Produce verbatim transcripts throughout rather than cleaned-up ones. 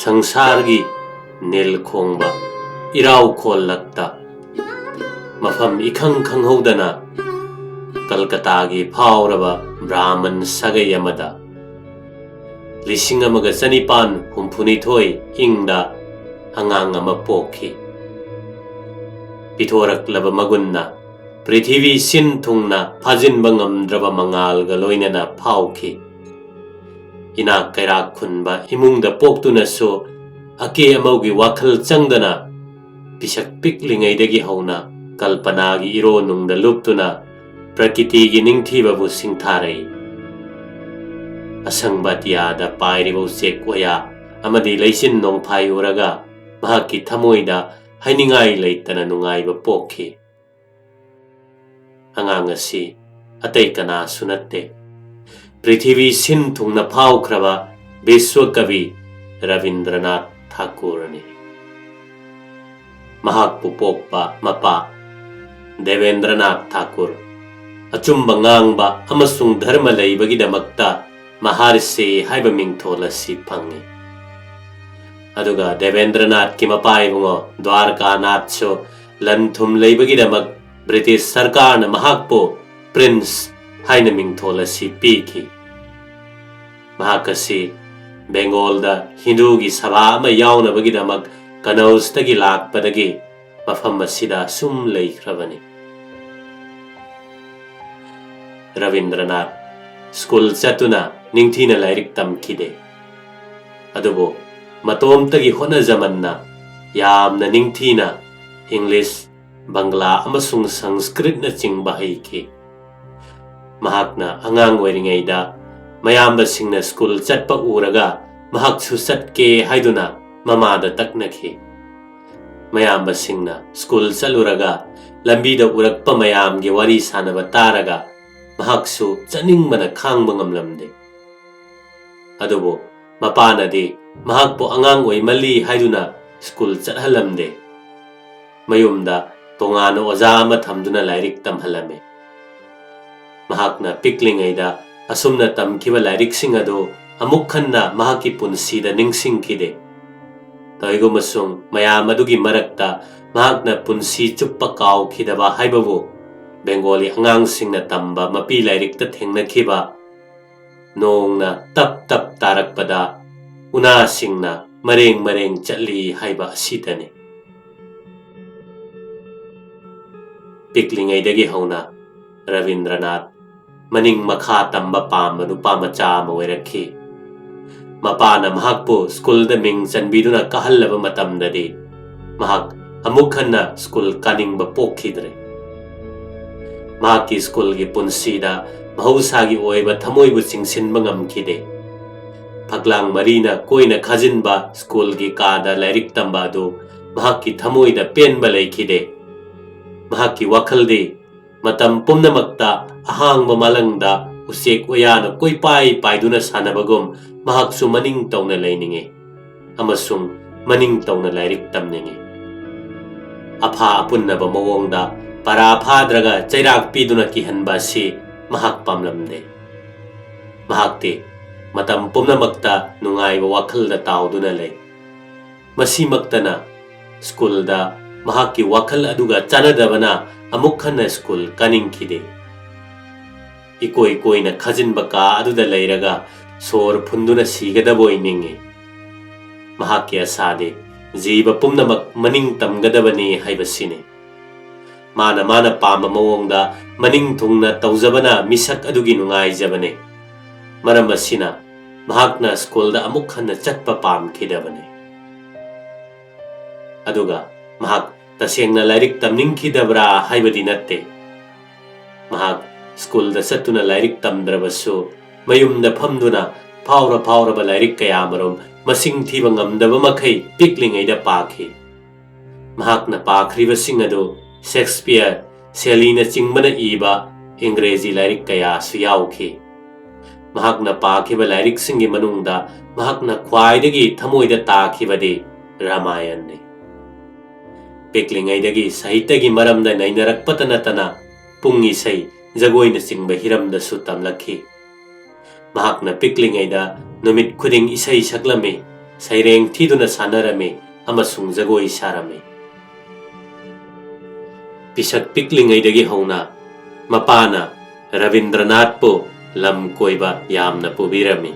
ꯁꯪꯁꯥꯔꯒꯤ ꯅꯤꯜ ꯈꯣꯡꯕ ꯏꯔꯥꯎ ꯈꯣꯜꯂꯛꯇ ꯃꯐꯝ ꯏꯈꯪ ꯈꯪꯍꯧꯗꯅ ꯀꯜꯀꯇꯥꯒꯤ ꯐꯥꯎꯔꯕ ꯕ꯭ꯔꯥꯍꯃꯟ ꯁꯥꯒꯩ ꯑꯃꯗ ꯂꯤꯁꯤꯡ ꯑꯃꯒ ꯆꯅꯤꯄꯥꯟ ꯍꯨꯝꯐꯨꯅꯤꯊꯣꯏ ꯏꯪꯗ ꯑꯉꯥꯡ ꯑꯃ ꯄꯣꯛꯈꯤ꯫ ꯄꯤꯊꯣꯔꯛꯂꯕ ꯃꯒꯨꯟꯅ ꯄ꯭ꯔꯤꯊꯤꯕꯤ ꯁꯤꯟ ꯊꯨꯡꯅ ꯐꯥꯖꯤꯟꯕ ꯉꯝꯗ꯭ꯔꯕ ꯃꯉꯥꯜꯒ ꯂꯣꯏꯅꯅ ꯐꯥꯎꯈꯤ꯫ ꯏꯅꯥꯛ ꯀꯩꯔꯥꯛ ꯈꯨꯟꯕ ꯏꯃꯨꯡꯗ ꯄꯣꯛꯇꯨꯅꯁꯨ ꯑꯀꯦ ꯑꯃꯧꯒꯤ ꯋꯥꯈꯜ ꯆꯪꯗꯅ ꯄꯤꯁꯛ ꯄꯤꯛꯂꯤꯉꯩꯗꯒꯤ ꯍꯧꯅ ꯀꯜꯄꯅꯥꯒꯤ ꯏꯔꯣ ꯅꯨꯡꯗ ꯂꯨꯞꯇꯨꯅ ꯄ꯭ꯔꯀꯤꯇꯤꯒꯤ ꯅꯤꯡꯊꯤꯕꯕꯨ ꯁꯤꯡꯊꯥꯔꯛꯏ꯫ ꯑꯁꯪꯕ ꯑꯇꯤꯌꯥꯗ ꯄꯥꯏꯔꯤꯕ ꯎꯆꯦꯛ ꯋꯥꯌꯥ ꯑꯃꯗꯤ ꯂꯩꯆꯤꯟ ꯅꯣꯡꯐꯥꯏ ꯎꯔꯒ ꯃꯍꯥꯛꯀꯤ ꯊꯃꯣꯏꯗ ꯍꯥꯏꯅꯤꯡꯉꯥꯏ ꯂꯩꯇꯅ ꯅꯨꯡꯉꯥꯏꯕ ꯄꯣꯛꯈꯤ꯫ ꯑꯉꯥꯡ ꯑꯁꯤ ꯑꯇꯩ ꯀꯅꯥꯁꯨ ꯅꯠꯇꯦ, ꯄ꯭ꯔꯤꯊꯤꯕꯤ ꯁꯤꯟ ꯊꯨꯡꯅ ꯐꯥꯎꯈ꯭ꯔꯕ ꯕꯤꯁ꯭ꯋ ꯀꯕꯤ ꯔꯕꯤꯟꯗ꯭ꯔꯅꯥꯊ ꯊꯥꯀꯨꯔꯅꯤ꯫ ꯃꯍꯥꯛꯄꯨ ꯄꯣꯛꯄ ꯃꯄꯥ ꯗꯦꯕꯦꯟꯗ꯭ꯔꯅꯥꯊ ꯊꯥꯀꯨꯔ ꯑꯆꯨꯝꯕ ꯉꯥꯡꯕ ꯑꯃꯁꯨꯡ ꯙꯔꯃ ꯂꯩꯕꯒꯤꯗꯃꯛꯇ ꯃꯍꯥꯔꯁꯤ ꯍꯥꯏꯕ ꯃꯤꯡꯊꯣꯜ ꯑꯁꯤ ꯐꯪꯏ꯫ ꯑꯗꯨꯒ ꯗꯦꯕꯦꯟꯗ꯭ꯔꯅꯥꯊꯀꯤ ꯃꯄꯥ ꯏꯕꯨꯡꯉꯣ ꯗ꯭ꯋꯥꯔꯀꯥꯅꯥꯊꯁꯨ ꯂꯟ ꯊꯨꯝ ꯂꯩꯕꯒꯤꯗꯃꯛ ꯕ꯭ꯔꯤꯇꯤꯁ ꯁꯔꯀꯥꯔꯅ ꯃꯍꯥꯛꯄꯨ ꯄ꯭ꯔꯤꯟꯁ ꯍꯥꯏꯅ ꯃꯤꯡꯊꯣꯜ ꯑꯁꯤ ꯄꯤꯈꯤ꯫ ꯃꯍꯥꯛ ꯑꯁꯤ ꯕꯦꯡꯒꯣꯜꯗ ꯍꯤꯟꯗꯨꯒꯤ ꯁꯚꯥ ꯑꯃ ꯌꯥꯎꯅꯕꯒꯤꯗꯃꯛ ꯀꯅꯧꯖꯇꯒꯤ ꯂꯥꯛꯄꯗꯒꯤ ꯃꯐꯝ ꯑꯁꯤꯗ ꯑꯁꯨꯝ ꯂꯩꯈ꯭ꯔꯕꯅꯤ꯫ ꯔꯕꯤꯟꯗ꯭ꯔꯅꯥꯊ ꯁ꯭ꯀꯨꯜ ꯆꯠꯇꯨꯅ ꯅꯤꯡꯊꯤꯅ ꯂꯥꯏꯔꯤꯛ ꯇꯝꯈꯤꯗꯦ꯫ ꯑꯗꯨꯕꯨ ꯃꯇꯣꯝꯇꯒꯤ ꯍꯣꯠꯅꯖꯃꯟꯅ ꯌꯥꯝꯅ ꯅꯤꯡꯊꯤꯅ ꯏꯪꯂꯤꯁ, ꯕꯪꯒ꯭ꯂꯥ ꯑꯃꯁꯨꯡ ꯁꯪꯁꯀ꯭ꯔꯤꯠꯅꯆꯤꯡꯕ ꯍꯩꯈꯤ꯫ ꯃꯍꯥꯛꯅ ꯑꯉꯥꯡ ꯑꯣꯏꯔꯤꯉꯩꯗ ꯃꯌꯥꯝꯕꯁꯤꯡꯅ ꯁ꯭ꯀꯨꯜ ꯆꯠꯄ ꯎꯔꯒ ꯃꯍꯥꯛꯁꯨ ꯆꯠꯀꯦ ꯍꯥꯏꯗꯨꯅ ꯃꯃꯥꯗ ꯇꯛꯅꯈꯤ꯫ ꯃꯌꯥꯝꯕꯁꯤꯡꯅ ꯁ꯭ꯀꯨꯜ ꯆꯠꯂꯨꯔꯒ ꯂꯝꯕꯤꯗ ꯎꯔꯛꯄ ꯃꯌꯥꯝꯒꯤ ꯋꯥꯔꯤ ꯁꯥꯟꯅꯕ ꯇꯥꯔꯒ ꯃꯍꯥꯛꯁꯨ ꯆꯠꯅꯤꯡꯕꯅ ꯈꯥꯡꯕ ꯉꯝꯂꯝꯗꯦ꯫ ꯑꯗꯨꯕꯨ ꯃꯄꯥꯅꯗꯤ ꯃꯍꯥꯛꯄꯨ ꯑꯉꯥꯡ ꯑꯣꯏꯃꯜꯂꯤ ꯍꯥꯏꯗꯨꯅ ꯁ꯭ꯀꯨꯜ ꯆꯠꯍꯜꯂꯝꯗꯦ꯫ ꯃꯌꯨꯝꯗ ꯇꯣꯉꯥꯟꯅ ꯑꯣꯖꯥ ꯑꯃ ꯊꯝꯗꯨꯅ ꯂꯥꯏꯔꯤꯛ ꯇꯝꯍꯜꯂꯝꯃꯤ꯫ ꯃꯍꯥꯛꯅ ꯄꯤꯛꯂꯤꯉꯩꯗ ꯑꯁꯨꯝꯅ ꯇꯝꯈꯤꯕ ꯂꯥꯏꯔꯤꯛꯁꯤꯡ ꯑꯗꯨ ꯑꯃꯨꯛ ꯍꯟꯅ ꯃꯍꯥꯛꯀꯤ ꯄꯨꯟꯁꯤꯗ ꯅꯤꯡꯁꯤꯡꯈꯤꯗꯦ꯫ ꯇꯧꯏꯒꯨꯝꯕꯁꯨꯡ ꯃꯌꯥꯝ ꯑꯗꯨꯒꯤ ꯃꯔꯛꯇ ꯃꯍꯥꯛꯅ ꯄꯨꯟꯁꯤ ꯆꯨꯞꯄ ꯀꯥꯎꯈꯤꯗꯕ ꯍꯥꯏꯕꯕꯨ ꯕꯦꯡꯒꯣꯂꯤ ꯑꯉꯥꯡꯁꯤꯡꯅ ꯇꯝꯕ ꯃꯄꯤ ꯂꯥꯏꯔꯤꯛꯇ ꯊꯦꯡꯅꯈꯤꯕ "ꯅꯣꯡꯅ ꯇꯞ ꯇꯞ ꯇꯥꯔꯛꯄꯗ ꯎꯅꯥꯁꯤꯡꯅ ꯃꯔꯦꯡ ꯃꯔꯦꯡ ꯆꯠꯂꯤ" ꯍꯥꯏꯕ ꯑꯁꯤꯗꯅꯤ꯫ ꯄꯤꯛꯂꯤꯉꯩꯗꯒꯤ ꯍꯧꯅ ꯔꯕꯤꯟꯗ꯭ꯔꯅꯥꯊ ꯃꯅꯤꯡ ꯃꯈꯥ ꯇꯝꯕ ꯄꯥꯝꯕ ꯅꯨꯄꯥ ꯃꯆꯥ ꯑꯃ ꯑꯣꯏꯔꯛꯈꯤ꯫ ꯃꯄꯥꯅ ꯃꯍꯥꯛꯄꯨ ꯁ꯭ꯀꯨꯜꯗ ꯃꯤꯡ ꯆꯟꯕꯤꯗꯨꯅ ꯀꯥꯍꯜꯂꯕ ꯃꯇꯝꯗꯗꯤ ꯃꯍꯥꯛ ꯑꯃꯨꯛ ꯍꯟꯅ ꯁ꯭ꯀꯨꯜ ꯀꯥꯅꯤꯡꯕ ꯄꯣꯛꯈꯤꯗ꯭ꯔꯦ꯫ ꯃꯍꯥꯛꯀꯤ ꯁ꯭ꯀꯨꯜꯒꯤ ꯄꯨꯟꯁꯤꯗ ꯃꯍꯧꯁꯥꯒꯤ ꯑꯣꯏꯕ ꯊꯃꯣꯏꯕꯨ ꯆꯤꯡꯁꯤꯟꯕ ꯉꯝꯈꯤꯗꯦ꯫ ꯐꯛꯂꯥꯡ ꯃꯔꯤꯅ ꯀꯣꯏꯅ ꯈꯥꯖꯤꯟꯕ ꯁ꯭ꯀꯨꯜꯒꯤ ꯀꯥꯗ ꯂꯥꯏꯔꯤꯛ ꯇꯝꯕ ꯑꯗꯨ ꯃꯍꯥꯛꯀꯤ ꯊꯃꯣꯏꯗ ꯄꯦꯟꯕ ꯂꯩꯈꯤꯗꯦ꯫ ꯃꯍꯥꯛꯀꯤ ꯋꯥꯈꯜꯗꯤ ꯃꯇꯝ ꯄꯨꯝꯅꯃꯛꯇ ꯑꯍꯥꯡꯕ ꯃꯥꯂꯪꯗ ꯎꯆꯦꯛ ꯋꯥꯌꯥꯅ ꯀꯣꯏꯄꯥꯏ ꯄꯥꯏꯗꯨꯅ ꯁꯥꯟꯅꯕꯒꯨꯝ ꯃꯍꯥꯛꯁꯨ ꯃꯅꯤꯡ ꯇꯧꯅ ꯂꯩꯅꯤꯡꯏ ꯑꯃꯁꯨꯡ ꯃꯅꯤꯡ ꯇꯧꯅ ꯂꯥꯏꯔꯤꯛ ꯇꯝꯅꯤꯡꯏ꯫ ꯑꯐꯥ ꯑꯄꯨꯟꯅꯕ ꯃꯑꯣꯡꯗ ꯄꯔꯥ ꯐꯥꯗ꯭ꯔꯒ ꯆꯩꯔꯥꯛ ꯄꯤꯗꯨꯅ ꯀꯤꯍꯟꯕ ꯑꯁꯤ ꯃꯍꯥꯛ ꯄꯥꯝꯂꯝꯗꯦ꯫ ꯃꯍꯥꯛꯇꯤ ꯃꯇꯝ ꯄꯨꯝꯅꯃꯛꯇ ꯅꯨꯡꯉꯥꯏꯕ ꯋꯥꯈꯜꯗ ꯇꯥꯎꯗꯨꯅ ꯂꯩ꯫ ꯃꯁꯤꯃꯛꯇꯅ ꯁ꯭ꯀꯨꯜꯗ ꯃꯍꯥꯛꯀꯤ ꯋꯥꯈꯜ ꯑꯗꯨꯒ ꯆꯥꯟꯅꯗꯕꯅ ꯑꯃꯨꯛ ꯍꯟꯅ ꯁ꯭ꯀꯨꯜ ꯀꯥꯅꯤꯡꯈꯤꯗꯦ꯫ ꯏꯀꯣꯏ ꯀꯣꯏꯅ ꯈꯥꯖꯤꯟꯕ ꯀꯥ ꯑꯗꯨꯗ ꯂꯩꯔꯒ ꯁꯣꯔ ꯐꯨꯟꯗꯨꯅ ꯁꯤꯒꯗꯕ ꯑꯣꯏ ꯅꯤꯡꯏ꯫ ꯃꯍꯥꯛꯀꯤ ꯑꯁꯥꯗꯤ ꯖꯤꯕ ꯄꯨꯝꯅꯃꯛ ꯃꯅꯤꯡ ꯇꯝꯒꯗꯕꯅꯤ ꯍꯥꯏꯕꯁꯤꯅꯤ꯫ ꯃꯥꯅ ꯃꯥꯅ ꯄꯥꯝꯕ ꯃꯑꯣꯡꯗ ꯃꯅꯤꯡ ꯊꯨꯡꯅ ꯇꯧꯖꯕꯅ ꯃꯤꯁꯛ ꯑꯗꯨꯒꯤ ꯅꯨꯡꯉꯥꯏꯖꯕꯅꯤ꯫ ꯃꯔꯝ ꯑꯁꯤꯅ ꯃꯍꯥꯛꯅ ꯁ꯭ꯀꯨꯜꯗ ꯑꯃꯨꯛ ꯍꯟꯅ ꯆꯠꯄ ꯄꯥꯝꯈꯤꯗꯕꯅꯤ꯫ ꯑꯗꯨꯒ ꯃꯍꯥꯛ ꯇꯁꯦꯡꯅ ꯂꯥꯏꯔꯤꯛ ꯇꯝꯅꯤꯡꯈꯤꯗꯕ꯭ꯔꯥ ꯍꯥꯏꯕꯗꯤ ꯅꯠꯇꯦ꯫ ꯃꯍꯥꯛ ꯁ꯭ꯀꯨꯜꯗ ꯆꯠꯇꯨꯅ ꯂꯥꯏꯔꯤꯛ ꯇꯝꯗ꯭ꯔꯕꯁꯨ ꯃꯌꯨꯝꯗ ꯐꯝꯗꯨꯅ ꯐꯥꯎꯔ ꯐꯥꯎꯔꯕ ꯂꯥꯏꯔꯤꯛ ꯀꯌꯥꯃꯔꯨꯝ ꯃꯁꯤꯡ ꯊꯤꯕ ꯉꯝꯗꯕ ꯃꯈꯩ ꯄꯤꯛꯂꯤꯉꯩꯗ ꯄꯥꯈꯤ꯫ ꯃꯍꯥꯛꯅ ꯄꯥꯈ꯭ꯔꯤꯕꯁꯤꯡ ꯑꯗꯨ ꯁꯦꯛꯁꯄꯤꯌꯔ, ꯁꯦꯂꯤꯅꯆꯤꯡꯕꯅ ꯏꯕ ꯏꯪꯒ꯭ꯔꯦꯖꯤ ꯂꯥꯏꯔꯤꯛ ꯀꯌꯥꯁꯨ ꯌꯥꯎꯈꯤ꯫ ꯃꯍꯥꯛꯅ ꯄꯥꯈꯤꯕ ꯂꯥꯏꯔꯤꯛꯁꯤꯡꯒꯤ ꯃꯅꯨꯡꯗ ꯃꯍꯥꯛꯅ ꯈ꯭ꯋꯥꯏꯗꯒꯤ ꯊꯃꯣꯏꯗ ꯇꯥꯈꯤꯕꯗꯤ ꯔꯥꯃꯥꯌꯟꯅꯤ꯫ ꯄꯤꯛꯂꯤꯉꯩꯗꯒꯤ ꯁꯥꯍꯤꯇ꯭ꯌꯒꯤ ꯃꯔꯝꯗ ꯅꯩꯅꯔꯛꯄꯇ ꯅꯠꯇꯅ ꯄꯨꯡ ꯏꯁꯩ, ꯖꯒꯣꯏꯅꯆꯤꯡꯕ ꯍꯤꯔꯝꯗꯁꯨ ꯇꯝꯂꯛꯈꯤ꯫ ꯃꯍꯥꯛꯅ ꯄꯤꯛꯂꯤꯉꯩꯗ ꯅꯨꯃꯤꯠ ꯈꯨꯗꯤꯡ ꯏꯁꯩ ꯁꯛꯂꯝꯃꯤ꯫ ꯁꯩꯔꯦꯡ ꯊꯤꯗꯨꯅ ꯁꯥꯟꯅꯔꯝꯃꯤ ꯑꯃꯁꯨꯡ ꯖꯒꯣꯏ ꯁꯥꯔꯝꯃꯤ꯫ ꯄꯤꯁꯛ ꯄꯤꯛꯂꯤꯉꯩꯗꯒꯤ ꯍꯧꯅ ꯃꯄꯥꯅ ꯔꯕꯤꯟꯗ꯭ꯔꯅꯥꯊꯄꯨ ꯂꯝ ꯀꯣꯏꯕ ꯌꯥꯝꯅ ꯄꯨꯕꯤꯔꯝꯃꯤ꯫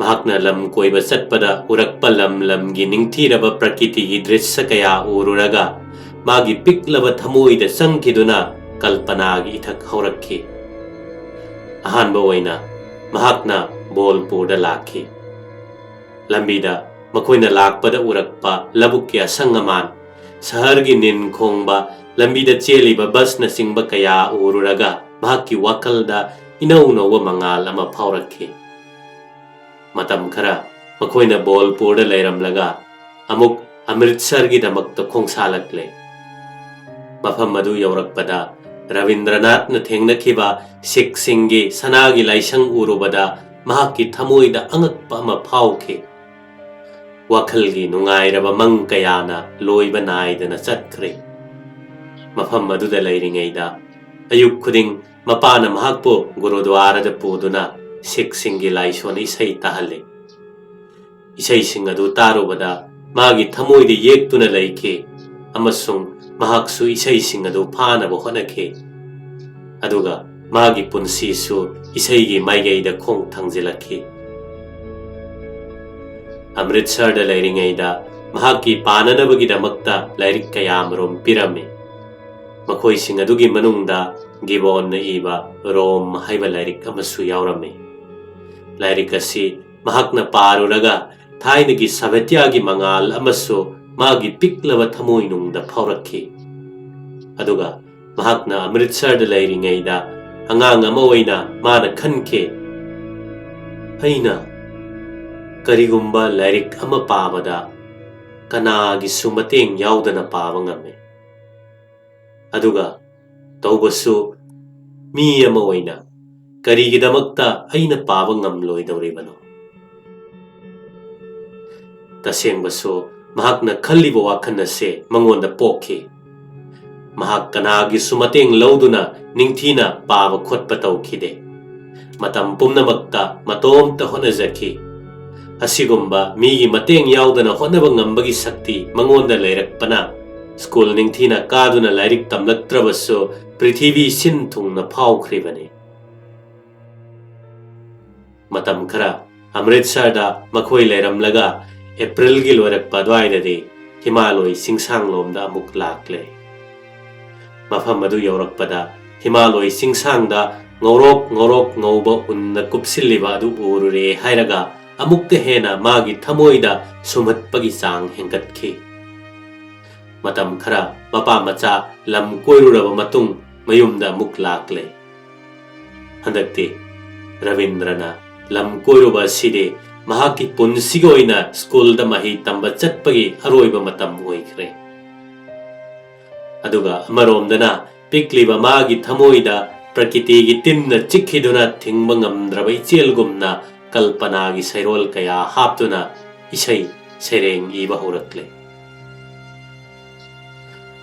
ꯃꯍꯥꯛꯅ ꯂꯝ ꯀꯣꯏꯕ ꯆꯠꯄꯗ ꯎꯔꯛꯄ ꯂꯝ ꯂꯝꯒꯤ ꯅꯤꯡꯊꯤꯔꯕ ꯄ꯭ꯔꯀꯤꯇꯤꯒꯤ ꯗ꯭ꯔꯤꯁ꯭ꯌ ꯀꯌꯥ ꯎꯔꯨꯔꯒ ꯃꯥꯒꯤ ꯄꯤꯛꯂꯕ ꯊꯃꯣꯏꯗ ꯆꯪꯈꯤꯗꯨꯅ ꯀꯜꯄꯅꯥꯒꯤ ꯏꯊꯛ ꯍꯧꯔꯛꯈꯤ꯫ ꯑꯍꯥꯟꯕ ꯑꯣꯏꯅ ꯃꯍꯥꯛꯅ ꯕꯣꯜꯄꯨꯔꯗ ꯂꯥꯛꯈꯤ꯫ ꯂꯝꯕꯤꯗ ꯃꯈꯣꯏꯅ ꯂꯥꯛꯄꯗ ꯎꯔꯛꯄ ꯂꯧꯕꯨꯛꯀꯤ ꯑꯁꯪ ꯑꯃꯥꯟ, ꯁꯍꯔꯒꯤ ꯅꯤꯟ ꯈꯣꯡꯕ, ꯂꯝꯕꯤꯗ ꯆꯦꯜꯂꯤꯕ ꯕꯁꯅꯆꯤꯡꯕ ꯀꯌꯥ ꯎꯔꯨꯔꯒ ꯃꯍꯥꯛꯀꯤ ꯋꯥꯈꯜꯗ ꯏꯅꯧ ꯅꯧꯕ ꯃꯉꯥꯜ ꯑꯃ ꯐꯥꯎꯔꯛꯈꯤ꯫ ꯃꯇꯝ ꯈꯔ ꯃꯈꯣꯏꯅ ꯕꯣꯜꯄꯨꯔꯗ ꯂꯩꯔꯝꯂꯒ ꯑꯃꯨꯛ ꯑꯃ꯭ꯔꯤꯠꯁꯔꯒꯤꯗꯃꯛꯇ ꯈꯣꯡꯁꯥꯜꯂꯛꯂꯦ꯫ ꯃꯐꯝ ꯑꯗꯨ ꯌꯧꯔꯛꯄꯗ ꯔꯕꯤꯟꯗ꯭ꯔꯅꯥꯊꯅ ꯊꯦꯡꯅꯈꯤꯕ ꯁꯤꯈꯁꯤꯡꯒꯤ ꯁꯅꯥꯒꯤ ꯂꯥꯏꯁꯪ ꯎꯔꯨꯕꯗ ꯃꯍꯥꯛꯀꯤ ꯊꯃꯣꯏꯗ ꯑꯉꯛꯄ ꯑꯃ ꯐꯥꯎꯈꯤ꯫ ꯋꯥꯈꯜꯒꯤ ꯅꯨꯡꯉꯥꯏꯔꯕ ꯃꯪ ꯀꯌꯥꯅ ꯂꯣꯏꯕ ꯅꯥꯏꯗꯅ ꯆꯠꯈ꯭ꯔꯦ꯫ ꯃꯐꯝ ꯑꯗꯨꯗ ꯂꯩꯔꯤꯉꯩꯗ ꯑꯌꯨꯛ ꯈꯨꯗꯤꯡ ꯃꯄꯥꯅ ꯃꯍꯥꯛꯄꯨ ꯒꯨꯔꯨꯗ꯭ꯋꯥꯔꯥꯗ ꯄꯨꯗꯨꯅ ꯁꯤꯈꯁꯤꯡꯒꯤ ꯂꯥꯏꯁꯣꯟ ꯏꯁꯩ ꯇꯥꯍꯜꯂꯤ꯫ ꯏꯁꯩꯁꯤꯡ ꯑꯗꯨ ꯇꯥꯔꯨꯕꯗ ꯃꯥꯒꯤ ꯊꯃꯣꯏꯗ ꯌꯦꯛꯇꯨꯅ ꯂꯩꯈꯤ ꯑꯃꯁꯨꯡ ꯃꯍꯥꯛꯁꯨ ꯏꯁꯩꯁꯤꯡ ꯑꯗꯨ ꯐꯥꯅꯕ ꯍꯣꯠꯅꯈꯤ꯫ ꯑꯗꯨꯒ ꯃꯥꯒꯤ ꯄꯨꯟꯁꯤꯁꯨ ꯏꯁꯩꯒꯤ ꯃꯥꯏꯀꯩꯗ ꯈꯣꯡ ꯊꯥꯡꯖꯤꯜꯂꯛꯈꯤ꯫ ꯑꯃ꯭ꯔꯤꯠꯁꯔꯗ ꯂꯩꯔꯤꯉꯩꯗ ꯃꯍꯥꯛꯀꯤ ꯄꯥꯅꯅꯕꯒꯤꯗꯃꯛꯇ ꯂꯥꯏꯔꯤꯛ ꯀꯌꯥ ꯑꯃꯔꯣꯝ ꯄꯤꯔꯝꯃꯤ꯫ ꯃꯈꯣꯏꯁꯤꯡ ꯑꯗꯨꯒꯤ ꯃꯅꯨꯡꯗ ꯒꯤꯕꯣꯟꯅ ꯏꯕ ꯔꯣꯝ ꯍꯥꯏꯕ ꯂꯥꯏꯔꯤꯛ ꯑꯃꯁꯨ ꯌꯥꯎꯔꯝꯃꯤ꯫ ꯂꯥꯏꯔꯤꯛ ꯑꯁꯤ ꯃꯍꯥꯛꯅ ꯄꯥꯔꯨꯔꯒ ꯊꯥꯏꯅꯒꯤ ꯁꯥꯕꯦꯇ꯭ꯌꯥꯒꯤ ꯃꯉꯥꯜ ꯑꯃꯁꯨ ꯃꯥꯒꯤ ꯄꯤꯛꯂꯕ ꯊꯃꯣꯏꯅꯨꯡꯗ ꯐꯥꯎꯔꯛꯈꯤ꯫ ꯑꯗꯨꯒ ꯃꯍꯥꯛꯅ ꯑꯃ꯭ꯔꯤꯠꯁꯔꯗ ꯂꯩꯔꯤꯉꯩꯗ ꯑꯉꯥꯡ ꯑꯃ ꯑꯣꯏꯅ ꯃꯥꯅ ꯈꯟꯈꯤ, "ꯑꯩꯅ ꯀꯔꯤꯒꯨꯝꯕ ꯂꯥꯏꯔꯤꯛ ꯑꯃ ꯄꯥꯕꯗ ꯀꯅꯥꯒꯤꯁꯨ ꯃꯇꯦꯡ ꯌꯥꯎꯗꯅ ꯄꯥꯕ ꯉꯝꯃꯤ꯫ ꯑꯗꯨꯒ ꯇꯧꯕꯁꯨ ꯃꯤ ꯑꯃ ꯑꯣꯏꯅ ꯀꯔꯤꯒꯤꯗꯃꯛꯇ ꯑꯩꯅ ꯄꯥꯕ ꯉꯝꯂꯣꯏꯗꯧꯔꯤꯕꯅꯣ?" ꯇꯁꯦꯡꯕꯁꯨ ꯃꯍꯥꯛꯅ ꯈꯜꯂꯤꯕ ꯋꯥꯈꯜ ꯑꯁꯦ ꯃꯉꯣꯟꯗ ꯄꯣꯛꯈꯤ꯫ ꯃꯍꯥꯛ ꯀꯅꯥꯒꯤꯁꯨ ꯃꯇꯦꯡ ꯂꯧꯗꯨꯅ ꯅꯤꯡꯊꯤꯅ ꯄꯥꯕ ꯈꯣꯠꯄ ꯇꯧꯈꯤꯗꯦ꯫ ꯃꯇꯝ ꯄꯨꯝꯅꯃꯛꯇ ꯃꯇꯣꯝꯇ ꯍꯣꯠꯅꯖꯈꯤ꯫ ꯑꯁꯤꯒꯨꯝꯕ ꯃꯤꯒꯤ ꯃꯇꯦꯡ ꯌꯥꯎꯗꯅ ꯍꯣꯠꯅꯕ ꯉꯝꯕꯒꯤ ꯁꯛꯇꯤ ꯃꯉꯣꯟꯗ ꯂꯩꯔꯛꯄꯅ ꯁ꯭ꯀꯨꯜ ꯅꯤꯡꯊꯤꯅ ꯀꯥꯗꯨꯅ ꯂꯥꯏꯔꯤꯛ ꯇꯝꯂꯛꯇ꯭ꯔꯕꯁꯨ ꯄ꯭ꯔꯤꯊꯤꯕꯤ ꯁꯤꯟ ꯊꯨꯡꯅ ꯐꯥꯎꯈ꯭ꯔꯤꯕꯅꯤ꯫ ꯃꯇꯝ ꯈꯔ ꯑꯃ꯭ꯔꯤꯠꯁꯔꯗ ꯃꯈꯣꯏ ꯂꯩꯔꯝꯂꯒ ꯑꯦꯄ꯭ꯔꯤꯜꯒꯤ ꯂꯣꯏꯔꯛꯄ ꯑꯗꯨꯋꯥꯏꯗꯗꯤ ꯍꯤꯃꯥꯂꯣꯏ ꯆꯤꯡꯁꯥꯡꯂꯣꯝꯗ ꯑꯃꯨꯛ ꯂꯥꯛꯂꯦ꯫ ꯃꯐꯝ ꯑꯗꯨ ꯌꯧꯔꯛꯄꯗ ꯍꯤꯃꯥꯂꯣꯏ ꯆꯤꯡꯁꯥꯡꯗ ꯉꯧꯔꯣꯛ ꯉꯧꯔꯣꯛ ꯉꯧꯕ ꯎꯟꯅ ꯀꯨꯞꯁꯤꯜꯂꯤꯕ ꯑꯗꯨ ꯎꯔꯨꯔꯦ ꯍꯥꯏꯔꯒ ꯑꯃꯨꯛꯇ ꯍꯦꯟꯅ ꯃꯥꯒꯤ ꯊꯃꯣꯏꯗ ꯁꯨꯝꯍꯠꯄꯒꯤ ꯆꯥꯡ ꯍꯦꯟꯒꯠꯈꯤ꯫ ꯃꯇꯝ ꯈꯔ ꯃꯄꯥ ꯃꯆꯥ ꯂꯝ ꯀꯣꯏꯔꯨꯔꯕ ꯃꯇꯨꯡ ꯃꯌꯨꯝꯗ ꯑꯃꯨꯛ ꯂꯥꯛꯂꯦ꯫ ꯍꯟꯗꯛꯇꯤ ꯔꯕꯤꯟꯗ꯭ꯔꯅ ꯂꯝ ꯀꯣꯏꯔꯨꯕ ꯑꯁꯤꯗꯤ ꯃꯍꯥꯛꯀꯤ ꯄꯨꯟꯁꯤꯒꯤ ꯑꯣꯏꯅ ꯁ꯭ꯀꯨꯜꯗ ꯃꯍꯩ ꯇꯝꯕ ꯆꯠꯄꯒꯤ ꯑꯔꯣꯏꯕ ꯃꯇꯝ ꯑꯣꯏꯈ꯭ꯔꯦ꯫ ꯑꯗꯨꯒ ꯑꯃꯔꯣꯝꯗꯅ ꯄꯤꯛꯂꯤꯕ ꯃꯥꯒꯤ ꯊꯃꯣꯏꯗ ꯄ꯭ꯔꯀꯤꯇꯤꯒꯤ ꯇꯤꯟꯅ ꯆꯤꯛꯈꯤꯗꯨꯅ ꯊꯤꯡꯕ ꯉꯝꯗ꯭ꯔꯕ ꯏꯆꯦꯜꯒꯨꯝꯅ ꯀꯜꯄꯅꯥꯒꯤ ꯁꯩꯔꯣꯜ ꯀꯌꯥ ꯍꯥꯞꯇꯨꯅ ꯏꯁꯩ ꯁꯩꯔꯦꯡ ꯏꯕ ꯍꯧꯔꯛꯂꯦ꯫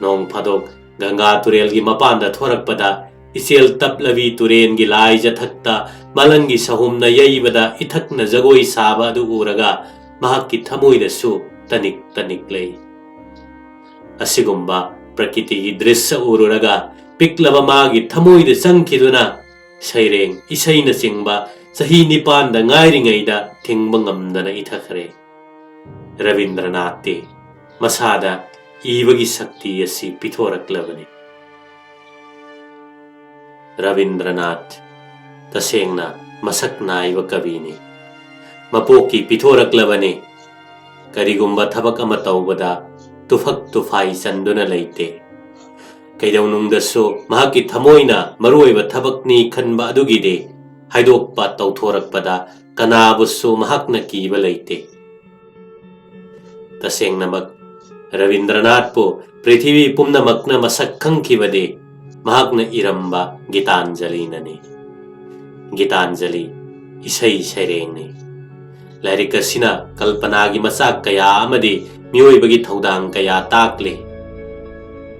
ꯅꯣꯡ ꯐꯥꯗꯣꯛ ꯒꯪꯒꯥ ꯇꯨꯔꯦꯜꯒꯤ ꯃꯄꯥꯟꯗ ꯊꯣꯔꯛꯄꯗ ꯏꯆꯦꯜ ꯇꯞꯂꯕꯤ ꯇꯨꯔꯦꯟꯒꯤ ꯂꯥꯏꯖꯊꯛꯇ ꯃꯂꯪꯒꯤ ꯁꯍꯨꯝꯅ ꯌꯩꯕꯗ ꯏꯊꯛꯅ ꯖꯒꯣꯏ ꯁꯥꯕ ꯑꯗꯨ ꯎꯔꯒ ꯃꯍꯥꯛꯀꯤ ꯊꯃꯣꯏꯗꯁꯨ ꯇꯅꯤꯛ ꯇꯅꯤꯛ ꯂꯩ꯫ ꯑꯁꯤꯒꯨꯝꯕ ꯄ꯭ꯔꯀꯤꯇꯤꯒꯤ ꯗ꯭ꯔꯤꯁ꯭ꯌ ꯎꯔꯨꯔꯒ ꯄꯤꯛꯂꯕ ꯃꯥꯒꯤ ꯊꯃꯣꯏꯗ ꯆꯪꯈꯤꯗꯨꯅ ꯁꯩꯔꯦꯡ, ꯏꯁꯩꯅꯆꯤꯡꯕ ꯆꯍꯤ ꯅꯤꯄꯥꯟꯗ ꯉꯥꯏꯔꯤꯉꯩꯗ ꯊꯤꯡꯕ ꯉꯝꯗꯅ ꯏꯊꯈ꯭ꯔꯦ꯫ ꯔꯕꯤꯟꯗ꯭ꯔꯅꯥꯊꯇꯤ ꯃꯁꯥꯗ ꯏꯕꯒꯤ ꯁꯛꯇꯤ ꯑꯁꯤ ꯄꯤꯊꯣꯔꯛꯂꯕꯅꯤ꯫ ꯔꯕꯤꯟꯗ꯭ꯔꯅꯥꯊ ꯇꯁꯦꯡꯅ ꯃꯁꯛ ꯅꯥꯏꯕ ꯀꯕꯤꯅꯤ꯫ ꯃꯄꯣꯛꯀꯤ ꯄꯤꯊꯣꯔꯛꯂꯕꯅꯤ꯫ ꯀꯔꯤꯒꯨꯝꯕ ꯊꯕꯛ ꯑꯃ ꯇꯧꯕꯗ ꯇꯨꯐꯛ ꯇꯨꯐꯥꯏ ꯆꯟꯗꯨꯅ ꯂꯩꯇꯦ꯫ ꯀꯩꯗꯧꯅꯨꯡꯗꯁꯨ ꯃꯍꯥꯛꯀꯤ ꯊꯃꯣꯏꯅ ꯃꯔꯨꯑꯣꯏꯕ ꯊꯕꯛꯅꯤ ꯈꯟꯕ ꯑꯗꯨꯒꯤꯗꯤ ꯍꯥꯏꯗꯣꯛꯄ ꯇꯧꯊꯣꯔꯛꯄꯗ ꯀꯅꯥꯕꯨꯁꯨ ꯃꯍꯥꯛꯅ ꯀꯤꯕ ꯂꯩꯇꯦ꯫ ꯇꯁꯦꯡꯅꯃꯛ ꯔꯕꯤꯟꯗ꯭ꯔꯅꯥꯊꯄꯨ ꯄ꯭ꯔꯤꯊꯤꯕꯤ ꯄꯨꯝꯅꯃꯛꯅ ꯃꯁꯛ ꯈꯪꯈꯤꯕꯗꯤ ꯃꯍꯥꯛꯅ ꯏꯔꯝꯕ ꯒꯤꯇꯥꯟꯖꯂꯤꯅꯅꯤ꯫ ꯒꯤꯇꯥꯟꯖꯂꯤ ꯏꯁꯩ ꯁꯩꯔꯦꯡꯅꯤ꯫ ꯂꯥꯏꯔꯤꯛ ꯑꯁꯤꯅ ꯀꯜꯄꯅꯥꯒꯤ ꯃꯆꯥꯛ ꯀꯌꯥ ꯑꯃꯗꯤ ꯃꯤꯑꯣꯏꯕꯒꯤ ꯊꯧꯗꯥꯡ ꯀꯌꯥ ꯇꯥꯛꯂꯤ꯫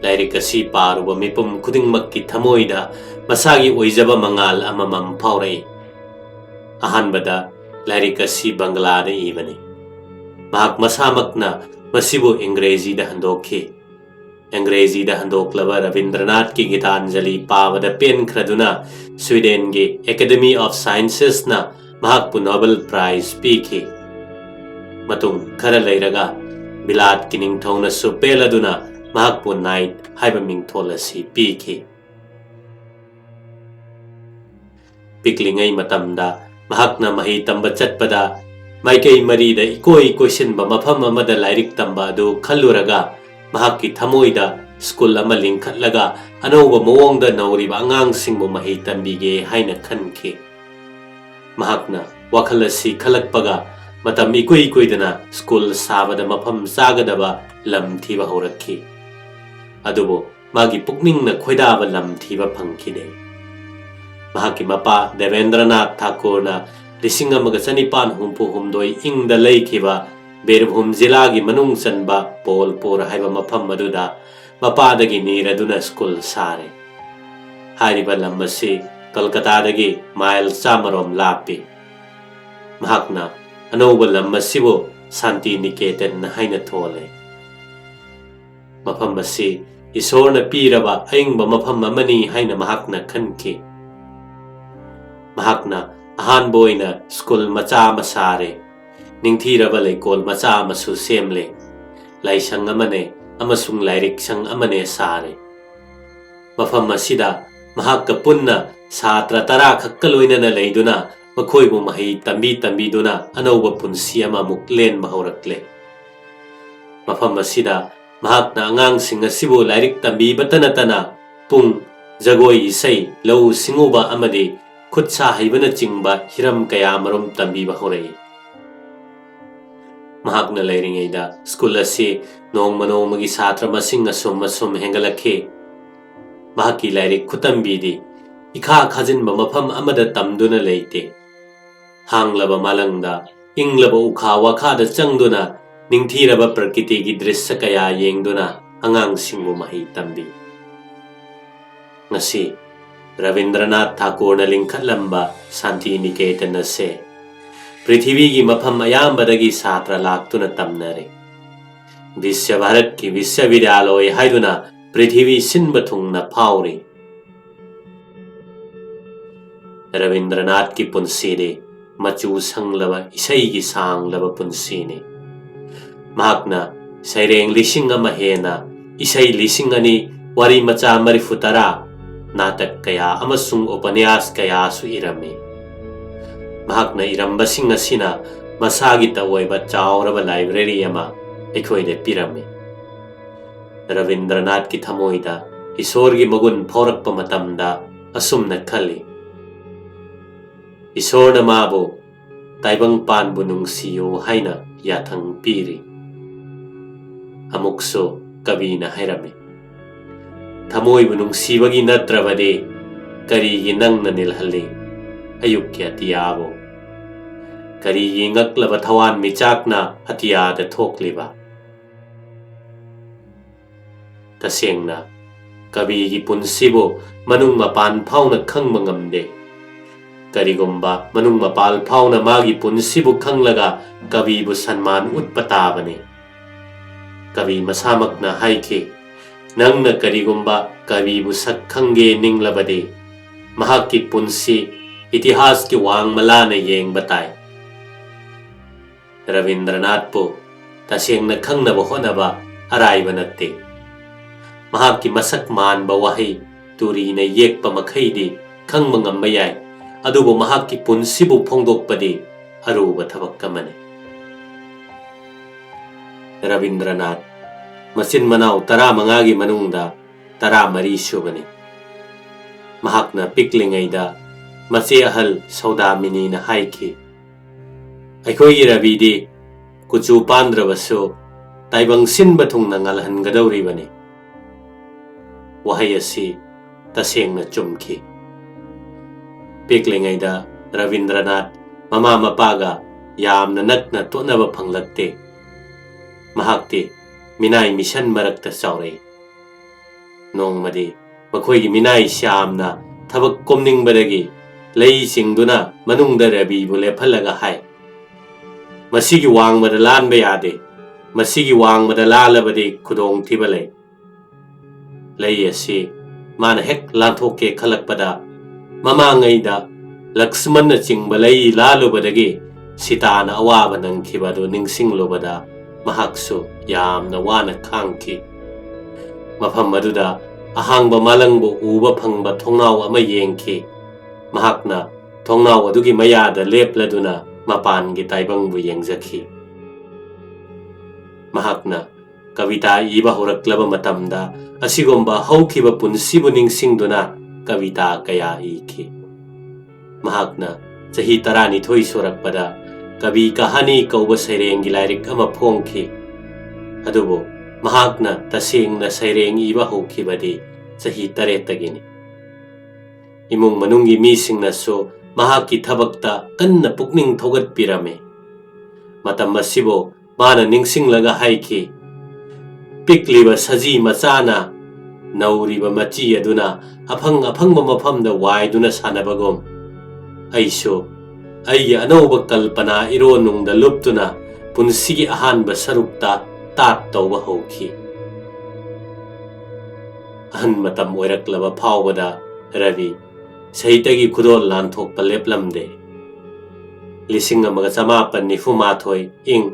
ꯂꯥꯏꯔꯤꯛ ꯑꯁꯤ ꯄꯥꯔꯨꯕ ꯃꯤꯄꯨꯝ ꯈꯨꯗꯤꯡꯃꯛꯀꯤ ꯊꯃꯣꯏꯗ ꯃꯁꯥꯒꯤ ꯑꯣꯏꯖꯕ ꯃꯉꯥꯜ ꯑꯃꯃꯝ ꯐꯥꯎꯔꯛꯏ꯫ ꯑꯍꯥꯟꯕꯗ ꯂꯥꯏꯔꯤꯛ ꯑꯁꯤ ꯕꯪꯒꯂꯥꯗ ꯏꯕꯅꯤ꯫ ꯃꯍꯥꯛ ꯃꯁꯥꯃꯛꯅ ꯃꯁꯤꯕꯨ ꯏꯪꯒ꯭ꯔꯦꯖꯤꯗ ꯍꯟꯗꯣꯛꯈꯤ꯫ ꯏꯪꯒ꯭ꯔꯦꯖꯤꯗ ꯍꯟꯗꯣꯛꯂꯕ ꯔꯕꯤꯟꯗ꯭ꯔꯅꯥꯊꯀꯤ ꯒꯤꯇꯥꯟꯖꯂꯤ ꯄꯥꯕꯗ ꯄꯦꯟꯈ꯭ꯔꯗꯨꯅ ꯁ꯭ꯋꯤꯗꯦꯟꯒꯤ Academy of Sciences ꯅ ꯃꯍꯥꯛꯄꯨ Nobel Prize ꯄꯤꯈꯤ꯫ ꯃꯇꯨꯡ ꯈꯔ ꯂꯩꯔꯒ ꯕꯤꯂꯥꯠꯀꯤ ꯅꯤꯡꯊꯧꯅꯁꯨ ꯄꯦꯜꯂꯗꯨꯅ ꯃꯍꯥꯛꯄꯨ Knight ꯍꯥꯏꯕ ꯃꯤꯡꯊꯣꯜ ꯑꯁꯤ ꯄꯤꯈꯤ꯫ ꯄꯤꯛꯂꯤꯉꯩ ꯃꯇꯝꯗ ꯃꯍꯥꯛꯅ ꯃꯍꯩ ꯇꯝꯕ ꯆꯠꯄꯗ ꯃꯥꯏꯀꯩ ꯃꯔꯤꯗ ꯏꯀꯣꯏ ꯀꯣꯏꯁꯤꯟꯕ ꯃꯐꯝ ꯑꯃꯗ ꯂꯥꯏꯔꯤꯛ ꯇꯝꯕ ꯑꯗꯨ ꯈꯜꯂꯨꯔꯒ ꯃꯍꯥꯛꯀꯤ ꯊꯃꯣꯏꯗ ꯁ꯭ꯀꯨꯜ ꯑꯃ ꯂꯤꯡꯈꯠꯂꯒ ꯑꯅꯧꯕ ꯃꯑꯣꯡꯗ ꯅꯧꯔꯤꯕ ꯑꯉꯥꯡꯁꯤꯡꯕꯨ ꯃꯍꯩ ꯇꯝꯕꯤꯒꯦ ꯍꯥꯏꯅ ꯈꯟꯈꯤ꯫ ꯃꯍꯥꯛꯅ ꯋꯥꯈꯜ ꯑꯁꯤ ꯈꯜꯂꯛꯄꯒ ꯃꯇꯝ ꯏꯀꯨꯏ ꯀꯨꯏꯗꯅ ꯁ꯭ꯀꯨꯜ ꯁꯥꯕꯗ ꯃꯐꯝ ꯆꯥꯒꯗꯕ ꯂꯝ ꯊꯤꯕ ꯍꯧꯔꯛꯈꯤ꯫ ꯑꯗꯨꯕꯨ ꯃꯥꯒꯤ ꯄꯨꯛꯅꯤꯡꯅ ꯈꯣꯏꯗꯥꯕ ꯂꯝ ꯊꯤꯕ ꯐꯪꯈꯤꯗꯦ꯫ ꯃꯍꯥꯛꯀꯤ ꯃꯄꯥ ꯗꯦꯕꯦꯟꯗ꯭ꯔꯅꯥꯊ ꯊꯥꯀꯨꯔꯅ ꯂꯤꯁꯤꯡ ꯑꯃꯒ ꯆꯅꯤꯄꯥꯟ ꯍꯨꯝꯐꯨ ꯍꯨꯝꯗꯣꯏ ꯏꯪꯗ ꯂꯩꯈꯤꯕ ꯕꯤꯔꯚꯨꯝ ꯖꯤꯂꯥꯒꯤ ꯃꯅꯨꯡ ꯆꯟꯕ ꯕꯣꯜꯄꯨꯔ ꯍꯥꯏꯕ ꯃꯐꯝ ꯑꯗꯨꯗ ꯃꯄꯥꯗꯒꯤ ꯅꯤꯔꯗꯨꯅ ꯁ꯭ꯀꯨꯜ ꯁꯥꯔꯦ꯫ ꯍꯥꯏꯔꯤꯕ ꯂꯝ ꯑꯁꯤ ꯀꯜꯀꯇꯥꯗꯒꯤ ꯃꯥꯏꯜ ꯆꯥꯃꯔꯣꯝ ꯂꯥꯞꯄꯤ꯫ ꯃꯍꯥꯛꯅ ꯑꯅꯧꯕ ꯂꯝ ꯑꯁꯤꯕꯨ ꯁꯥꯟꯇꯤ ꯅꯤꯀꯦꯇꯟ ꯍꯥꯏꯅ ꯊꯣꯜꯂꯦ꯫ ꯃꯐꯝ ꯑꯁꯤ ꯏꯁꯣꯔꯅ ꯄꯤꯔꯕ ꯑꯏꯪꯕ ꯃꯐꯝ ꯑꯃꯅꯤ ꯍꯥꯏꯅ ꯃꯍꯥꯛꯅ ꯈꯟꯈꯤ꯫ ꯃꯍꯥꯛꯅ ꯑꯍꯥꯟꯕ ꯑꯣꯏꯅ ꯁ꯭ꯀꯨꯜ ꯃꯆꯥ ꯑꯃ ꯁꯥꯔꯦ꯫ ꯅꯤꯡꯊꯤꯔꯕ ꯂꯩꯀꯣꯜ ꯃꯆꯥ ꯑꯃꯁꯨ ꯁꯦꯝꯂꯦ꯫ ꯂꯥꯏꯁꯪ ꯑꯃꯅꯦ ꯑꯃꯁꯨꯡ ꯂꯥꯏꯔꯤꯛ ꯁꯪ ꯑꯃꯅꯦ ꯁꯥꯔꯦ꯫ ꯃꯐꯝ ꯑꯁꯤꯗ ꯃꯍꯥꯛꯀ ꯄꯨꯟꯅ ꯁꯥꯇ꯭ꯔ ꯇꯔꯥ ꯈꯛꯀ ꯂꯣꯏꯅꯅ ꯂꯩꯗꯨꯅ ꯃꯈꯣꯏꯕꯨ ꯃꯍꯩ ꯇꯝꯕꯤ ꯇꯝꯕꯤꯗꯨꯅ ꯑꯅꯧꯕ ꯄꯨꯟꯁꯤ ꯑꯃꯃꯨꯛ ꯂꯦꯟꯕ ꯍꯧꯔꯛꯂꯦ꯫ ꯃꯐꯝ ꯑꯁꯤꯗ ꯃꯍꯥꯛꯅ ꯑꯉꯥꯡꯁꯤꯡ ꯑꯁꯤꯕꯨ ꯂꯥꯏꯔꯤꯛ ꯇꯝꯕꯤꯕꯇ ꯅꯠꯇꯅ ꯄꯨꯡ, ꯖꯒꯣꯏ ꯏꯁꯩ, ꯂꯧꯎ ꯁꯤꯡꯎꯕ ꯑꯃꯗꯤ ꯈꯨꯠ ꯁꯥ ꯍꯩꯕꯅꯆꯤꯡꯕ ꯍꯤꯔꯝ ꯀꯌꯥ ꯑꯃꯔꯣꯝ ꯇꯝꯕꯤꯕ ꯍꯧꯔꯛꯏ꯫ ꯃꯍꯥꯛꯅ ꯂꯩꯔꯤꯉꯩꯗ ꯁ꯭ꯀꯨꯜ ꯑꯁꯤ ꯅꯣꯡꯃ ꯅꯣꯡꯃꯒꯤ ꯁꯥꯇ꯭ꯔ ꯃꯁꯤꯡ ꯑꯁꯨꯝ ꯑꯁꯨꯝ ꯍꯦꯟꯒꯠꯂꯛꯈꯤ꯫ ꯃꯍꯥꯛꯀꯤ ꯂꯥꯏꯔꯤꯛ ꯈꯨꯇꯝꯕꯤꯗꯤ ꯏꯈꯥ ꯈꯥꯖꯤꯟꯕ ꯃꯐꯝ ꯑꯃꯗ ꯇꯝꯗꯨꯅ ꯂꯩꯇꯦ꯫ ꯍꯥꯡꯂꯕ ꯃꯥꯂꯪꯗ, ꯏꯪꯂꯕ ꯎꯈꯥ ꯋꯥꯈꯥꯗ ꯆꯪꯗꯨꯅ ꯅꯤꯡꯊꯤꯔꯕ ꯄ꯭ꯔꯀꯤꯇꯤꯒꯤ ꯗ꯭ꯔꯤꯁ꯭ꯌ ꯀꯌꯥ ꯌꯦꯡꯗꯨꯅ ꯑꯉꯥꯡꯁꯤꯡꯕꯨ ꯃꯍꯩ ꯇꯝꯕꯤ꯫ ꯉꯁꯤ ꯔꯕꯤꯟꯗ꯭ꯔꯅꯥꯊ ꯊꯥꯀꯨꯔꯅ ꯂꯤꯡꯈꯠꯂꯝꯕ ꯁꯥꯟꯇꯤ ꯅꯤꯀꯦꯇꯟ ꯑꯁꯦ ꯄ꯭ꯔꯤꯊꯤꯕꯤꯒꯤ ꯃꯐꯝ ꯑꯌꯥꯝꯕꯗꯒꯤ ꯁꯥꯇ꯭ꯔ ꯂꯥꯛꯇꯨꯅ ꯇꯝꯅꯔꯦ꯫ ꯕꯤꯁ꯭ꯋ ꯚꯥꯔꯠꯀꯤ ꯕꯤꯁ꯭ꯋ ꯕꯤꯗ꯭ꯌꯥꯂꯣꯏ ꯍꯥꯏꯗꯨꯅ ꯄ꯭ꯔꯤꯊꯤꯕꯤ ꯁꯤꯟꯕ ꯊꯨꯡꯅ ꯐꯥꯎꯔꯤ꯫ ꯔꯕꯤꯟꯗ꯭ꯔꯅꯥꯊꯀꯤ ꯄꯨꯟꯁꯤꯗꯤ ꯃꯆꯨ ꯁꯪꯂꯕ ꯏꯁꯩꯒꯤ ꯁꯥꯡꯂꯕ ꯄꯨꯟꯁꯤꯅꯤ꯫ ꯃꯍꯥꯛꯅ ꯁꯩꯔꯦꯡ ꯂꯤꯁꯤꯡ ꯑꯃ ꯍꯦꯟꯅ, ꯏꯁꯩ ꯂꯤꯁꯤꯡ ꯑꯅꯤ, ꯋꯥꯔꯤ ꯃꯆꯥ ꯃꯔꯤꯐꯨ ꯇꯔꯥ, ꯅꯥꯇꯛ ꯀꯌꯥ ꯑꯃꯁꯨꯡ ꯎꯄꯅ꯭ꯌꯥꯁ ꯀꯌꯥꯁꯨ ꯏꯔꯝꯃꯤ꯫ ꯃꯍꯥꯛꯅ ꯏꯔꯝꯕꯁꯤꯡ ꯑꯁꯤꯅ ꯃꯁꯥꯒꯤ ꯇꯑꯣꯏꯕ ꯆꯥꯎꯔꯕ ꯂꯥꯏꯕ꯭ꯔꯦꯔꯤ ꯑꯃ ꯑꯩꯈꯣꯏꯗ ꯄꯤꯔꯝꯃꯤ꯫ ꯔꯕꯤꯟꯗ꯭ꯔꯅꯥꯊꯀꯤ ꯊꯃꯣꯏꯗ ꯏꯁꯣꯔꯒꯤ ꯃꯒꯨꯟ ꯐꯥꯎꯔꯛꯄ ꯃꯇꯝꯗ ꯑꯁꯨꯝꯅ ꯈꯜꯂꯤ, ꯏꯁꯣꯔꯅ ꯃꯥꯕꯨ ꯇꯥꯏꯕꯪꯄꯥꯟꯕꯨ ꯅꯨꯡꯁꯤꯌꯨ ꯍꯥꯏꯅ ꯌꯥꯊꯪ ꯄꯤꯔꯤ꯫ ꯑꯃꯨꯛꯁꯨ ꯀꯕꯤꯅ ꯍꯥꯏꯔꯝꯃꯤ, ꯊꯃꯣꯏꯕꯨ ꯅꯨꯡꯁꯤꯕꯒꯤ ꯅꯠꯇ꯭ꯔꯕꯗꯤ ꯀꯔꯤꯒꯤ ꯅꯪꯅ ꯅꯤꯜꯍꯜꯂꯤ ꯑꯌꯨꯛꯀꯤ ꯑꯇꯤꯌꯥꯕꯨ? ꯀꯔꯤꯒꯤ ꯉꯛꯂꯕ ꯊꯋꯥꯟꯃꯤꯆꯥꯛꯅ ꯑꯇꯤꯌꯥꯗ ꯊꯣꯛꯂꯤꯕ? ꯇꯁꯦꯡꯅ, ꯀꯕꯤꯒꯤ ꯄꯨꯟꯁꯤꯕꯨ ꯃꯅꯨꯡ ꯃꯄꯥꯟ ꯐꯥꯎꯅ ꯈꯪꯕ ꯉꯝꯗꯦ꯫ ꯀꯔꯤꯒꯨꯝꯕ ꯃꯅꯨꯡ ꯃꯄꯥꯟ ꯐꯥꯎꯅ ꯃꯥꯒꯤ ꯄꯨꯟꯁꯤꯕꯨ ꯈꯪꯂꯒ ꯀꯕꯤꯕꯨ ꯁꯟꯃꯥꯟ ꯎꯠꯄ ꯇꯥꯕꯅꯤ꯫ ꯀꯕꯤ ꯃꯁꯥꯃꯛꯅ ꯍꯥꯏꯈꯤ, ꯅꯪꯅ ꯀꯔꯤꯒꯨꯝꯕ ꯀꯕꯤꯕꯨ ꯁꯛ ꯈꯪꯒꯦ ꯅꯤꯡꯂꯕꯗꯤ ꯃꯍꯥꯛꯀꯤ ꯄꯨꯟꯁꯤ ꯏꯇꯤꯍꯥꯁꯀꯤ ꯋꯥꯡꯃꯂꯥꯅ ꯌꯦꯡꯕ ꯇꯥꯏ꯫ ꯔꯕꯤꯟꯗ꯭ꯔꯅꯥꯊꯄꯨ ꯇꯁꯦꯡꯅ ꯈꯪꯅꯕ ꯍꯣꯠꯅꯕ ꯑꯔꯥꯏꯕ ꯅꯠꯇꯦ꯫ ꯃꯍꯥꯛꯀꯤ ꯃꯁꯛ ꯃꯥꯟꯕ ꯋꯥꯍꯩ ꯇꯨꯔꯤꯅ ꯌꯦꯛꯄ ꯃꯈꯩꯗꯤ ꯈꯪꯕ ꯉꯝꯕ ꯌꯥꯏ, ꯑꯗꯨꯕꯨ ꯃꯍꯥꯛꯀꯤ ꯄꯨꯟꯁꯤꯕꯨ ꯐꯣꯡꯗꯣꯛꯄꯗꯤ ꯑꯔꯨꯕ ꯊꯕꯛ ꯑꯃꯅꯤ꯫ ꯔꯕꯤꯟꯗ꯭ꯔꯅꯥꯊ ꯃꯆꯤꯟ ꯃꯅꯥꯎ ꯇꯔꯥꯃꯉꯥꯒꯤ ꯃꯅꯨꯡꯗ ꯇꯔꯥꯃꯔꯤ ꯁꯨꯕꯅꯤ꯫ ꯃꯍꯥꯛꯅ ꯄꯤꯛꯂꯤꯉꯩꯗ ꯃꯆꯦ ꯑꯍꯜ ꯁꯧꯗꯥꯃꯤꯅꯤꯅ ꯍꯥꯏꯈꯤ, ꯑꯩꯈꯣꯏꯒꯤ ꯔꯕꯤꯗꯤ ꯀꯨꯆꯨ ꯄꯥꯟꯗ꯭ꯔꯕꯁꯨ ꯇꯥꯏꯕꯪ ꯁꯤꯟꯕ ꯊꯨꯡꯅ ꯉꯜꯍꯟꯒꯗꯧꯔꯤꯕꯅꯤ꯫ ꯋꯥꯍꯩ ꯑꯁꯤ ꯇꯁꯦꯡꯅ ꯆꯨꯝꯈꯤ꯫ ꯄꯤꯛꯂꯤꯉꯩꯗ ꯔꯕꯤꯟꯗ꯭ꯔꯅꯥꯊ ꯃꯃꯥ ꯃꯄꯥꯒ ꯌꯥꯝꯅ ꯅꯛꯅ ꯇꯣꯠꯅꯕ ꯐꯪꯂꯛꯇꯦ꯫ ꯃꯍꯥꯛꯇꯤ ꯃꯤꯅꯥꯏ ꯃꯤꯁꯟ ꯃꯔꯛꯇ ꯆꯥꯎꯔꯛꯏ꯫ ꯅꯣꯡꯃꯗꯤ ꯃꯈꯣꯏꯒꯤ ꯃꯤꯅꯥꯏ ꯁ꯭ꯌꯥꯝꯅ ꯊꯕꯛ ꯀꯣꯝꯅꯤꯡꯕꯗꯒꯤ ꯂꯩ ꯆꯤꯡꯗꯨꯅ ꯃꯅꯨꯡꯗ ꯔꯕꯤꯕꯨ ꯂꯦꯞꯍꯜꯂꯒ ꯍꯥꯏ, ꯃꯁꯤꯒꯤ ꯋꯥꯡꯃꯗ ꯂꯥꯟꯕ ꯌꯥꯗꯦ꯫ ꯃꯁꯤꯒꯤ ꯋꯥꯡꯃꯗ ꯂꯥꯜꯂꯕꯗꯤ ꯈꯨꯗꯣꯡꯊꯤꯕ ꯂꯩ꯫ ꯂꯩ ꯑꯁꯤ ꯃꯥꯅ ꯍꯦꯛ ꯂꯥꯟꯊꯣꯛꯀꯦ ꯈꯜꯂꯛꯄꯗ, ꯃꯃꯥꯡꯉꯩꯗ ꯂꯛꯁꯃꯟꯅ ꯆꯤꯡꯕ ꯂꯩ ꯂꯥꯜꯂꯨꯕꯗꯒꯤ ꯁꯤꯇꯥꯅ ꯑꯋꯥꯕ ꯅꯪꯈꯤꯕ ꯑꯗꯨ ꯅꯤꯡꯁꯤꯡꯂꯨꯕꯗ ꯃꯍꯥꯛꯁꯨ ꯌꯥꯝꯅ ꯋꯥꯅ ꯈꯥꯡꯈꯤ꯫ ꯃꯐꯝ ꯑꯗꯨꯗ ꯑꯍꯥꯡꯕ ꯃꯥꯂꯪꯕꯨ ꯎꯕ ꯐꯪꯕ ꯊꯣꯡꯅꯥꯎ ꯑꯃ ꯌꯦꯡꯈꯤ꯫ ꯃꯍꯥꯛꯅ ꯊꯣꯡꯅꯥꯎ ꯑꯗꯨꯒꯤ ꯃꯌꯥꯗ ꯂꯦꯞꯂꯗꯨꯅ ꯃꯄꯥꯟꯒꯤ ꯇꯥꯏꯕꯪꯕꯨ ꯌꯦꯡꯖꯈꯤ꯫ ꯃꯍꯥꯛꯅ ꯀꯕꯤꯇꯥ ꯏꯕ ꯍꯧꯔꯛꯂꯕ ꯃꯇꯝꯗ ꯑꯁꯤꯒꯨꯝꯕ ꯍꯧꯈꯤꯕ ꯄꯨꯟꯁꯤꯕꯨ ꯅꯤꯡꯁꯤꯡꯗꯨꯅ ꯀꯕꯤꯇꯥ ꯀꯌꯥ ꯏꯈꯤ꯫ ꯃꯍꯥꯛꯅ ꯆꯍꯤ ꯇꯔꯥꯅꯤꯊꯣꯏ ꯁꯨꯔꯛꯄꯗ ꯀꯕꯤ ꯀꯍꯥꯅꯤ ꯀꯧꯕ ꯁꯩꯔꯦꯡꯒꯤ ꯂꯥꯏꯔꯤꯛ ꯑꯃ ꯐꯣꯡꯈꯤ꯫ ꯑꯗꯨꯕꯨ ꯃꯍꯥꯛꯅ ꯇꯁꯦꯡꯅ ꯁꯩꯔꯦꯡ ꯏꯕ ꯍꯧꯈꯤꯕꯗꯤ ꯆꯍꯤ ꯇꯔꯦꯠꯇꯒꯤꯅꯤ꯫ ꯏꯃꯨꯡ ꯃꯅꯨꯡꯒꯤ ꯃꯤꯁꯤꯡꯅꯁꯨ ꯃꯍꯥꯛꯀꯤ ꯊꯕꯛꯇ ꯀꯟꯅ ꯄꯨꯛꯅꯤꯡ ꯊꯧꯒꯠꯄꯤꯔꯝꯃꯤ꯫ ꯃꯇꯝ ꯑꯁꯤꯕꯨ ꯃꯥꯅ ꯅꯤꯡꯁꯤꯡꯂꯒ ꯍꯥꯏꯈꯤ, "ꯄꯤꯛꯂꯤꯕ ꯁꯖꯤ ꯃꯆꯥꯅ ꯅꯧꯔꯤꯕ ꯃꯆꯤ ꯑꯗꯨꯅ ꯑꯐꯪ ꯑꯐꯪꯕ ꯃꯐꯝꯗ ꯋꯥꯏꯗꯨꯅ ꯁꯥꯟꯅꯕꯒꯨꯝ, ꯑꯩꯁꯨ ꯑꯩꯒꯤ ꯑꯅꯧꯕ ꯀꯜꯄꯅꯥ ꯏꯔꯣꯟꯅꯨꯡꯗ ꯂꯨꯞꯇꯨꯅ ꯄꯨꯟꯁꯤꯒꯤ ꯑꯍꯥꯟꯕ ꯁꯔꯨꯛꯇ ꯇꯥꯠ ꯇꯧꯕ ꯍꯧꯈꯤ꯫" ꯑꯍꯟ ꯃꯇꯝ ꯑꯣꯏꯔꯛꯂꯕ ꯐꯥꯎꯕꯗ ꯔꯕꯤ ꯁꯍꯤꯇꯒꯤ ꯈꯨꯗꯣꯜ ꯂꯥꯟꯊꯣꯛꯄ ꯂꯦꯞꯂꯝꯗꯦ꯫ ꯂꯤꯁꯤꯡ ꯑꯃꯒ ꯆꯃꯥꯄꯟ ꯅꯤꯐꯨ ꯃꯥꯊꯣꯏ ꯏꯪ